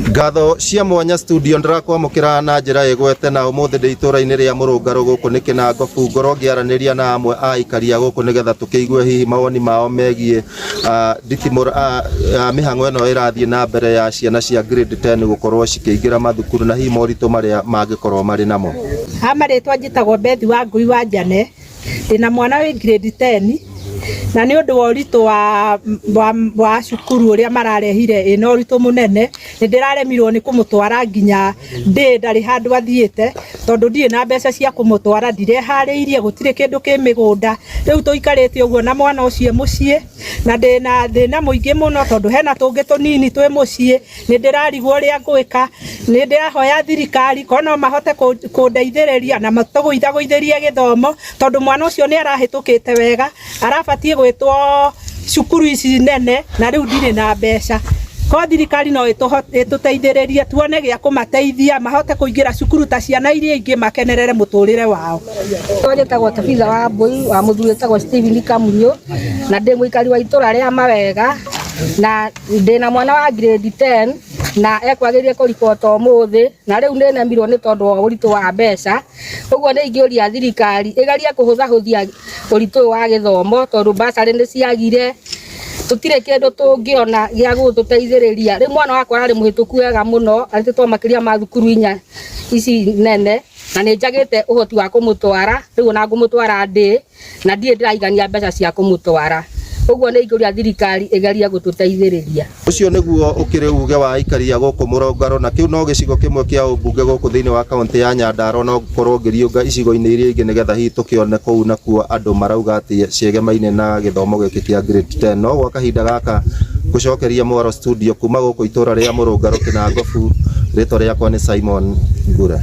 Ngatho cia mwanya studio ndĩrakwamũkĩra na njĩra ĩgwete na ũmũthĩ ndĩ itũra-inĩ rĩa Mũrũngarũ gũkũ nĩ Kĩnangobu ngorwo ngĩaranĩria na amwe a aikari a gũkũ nĩgetha tũkĩigue hihi mawoni mao megiĩ nditimũra mĩhang'o ĩno ĩrathiĩ na mbere ya ciana cia grade 10 gũkorwo cikĩingĩra mathukuru na hihi moritũ marĩa mangĩkorwo marĩ namo. Ha marĩtwa njĩtagwo Bethi wa Ngui wa Njane, ndĩna mwana wĩ grade 10 na nĩ ũndũ wa ũritũ wa cukuru ũrĩa mararehire ĩna ũritũ mũnene, nĩ ndĩraremirwo nĩ kũmũtwara nginya ndĩ ndarĩ handũ athiĩte tondũ ndirĩ na mbeca cia kũmũtwara, ndireharĩirie, gũtirĩ kĩndũ kĩ mĩgũnda, rĩu tũikarĩte ũguo na mwana ũcio e mũciĩ na ndĩna thĩna mũingĩ mũno tondũ hena tũngĩ tũnini twĩ mũciĩ, nĩ ndĩrarigwo ũrĩa ngwĩka, nĩ ndĩrahoya thirikari korwo no mahote kũndeithĩrĩria na matũgũithagũithĩrie gĩthomo tondũ mwana ũcio nĩ arahĩtũkĩte wega, arabatiĩ gwĩtwo cukuru ici nene na rĩu ndirĩ na mbeca. Ko thirikari no ĩtũteithĩrĩrie tuone gĩa kũmateithia mahote kũingĩra cukuru ta ciana iria ingĩ makenerere mũtũrĩre wao. Njĩtagwo Tabitha wa Mbũi wa mũthuri wĩtagwo Stephen Kamunyũ na ndĩ mũikari wa itũra rĩa Mawega na ndĩna mwana wa grade 10 na ekwagĩrĩire kũribota ũmũthĩ na rĩu nĩ nemirwo nĩ tondũ wa ũritũ wa mbeca. Ũguo nĩ ingĩũria thirikari ĩgerie kũhũthahũthia ũritũ ũyũ wa gĩthomo tondũ bursary nĩ ciagire, tũtirĩ kĩndũ tũngĩona gĩa gũtũteithĩrĩria. Rĩu mwana wakwa ararĩ mũhĩtũku wega mũno, arutĩtwo makĩria ma thukuru inya ici nene na nĩ njagĩte ũhoti wa kũmũtwara, rĩu ona ngũmũtwara ndĩ na ndirĩ ndĩraigania mbeca cia kũmũtwara. Ũguo nĩ ingĩũria thirikari ĩgerie gũtũteithĩrĩria. Ũcio nĩguo ũkĩrĩ uge wa aikari a gũkũ Mũrũngarũ na kĩu no gĩcigo kĩmwe kĩa ũmbunge gũkũ thĩinĩ wa kaũntĩ ya Nyandarua no ngũkorwo ngĩriũnga icigo-inĩ iria ingĩ nĩgetha hihi tũkĩone kũu nakuo andũ marauga atĩ ciegemaine na gĩthomo gĩkĩ kĩa grade 10 no gwa kahinda gaka ngũcokeria mwaro studio kuma gũkũ itũra rĩa Mũrũngarũ Kĩnangobu rĩtwa rĩakwa nĩ Simon Ngure.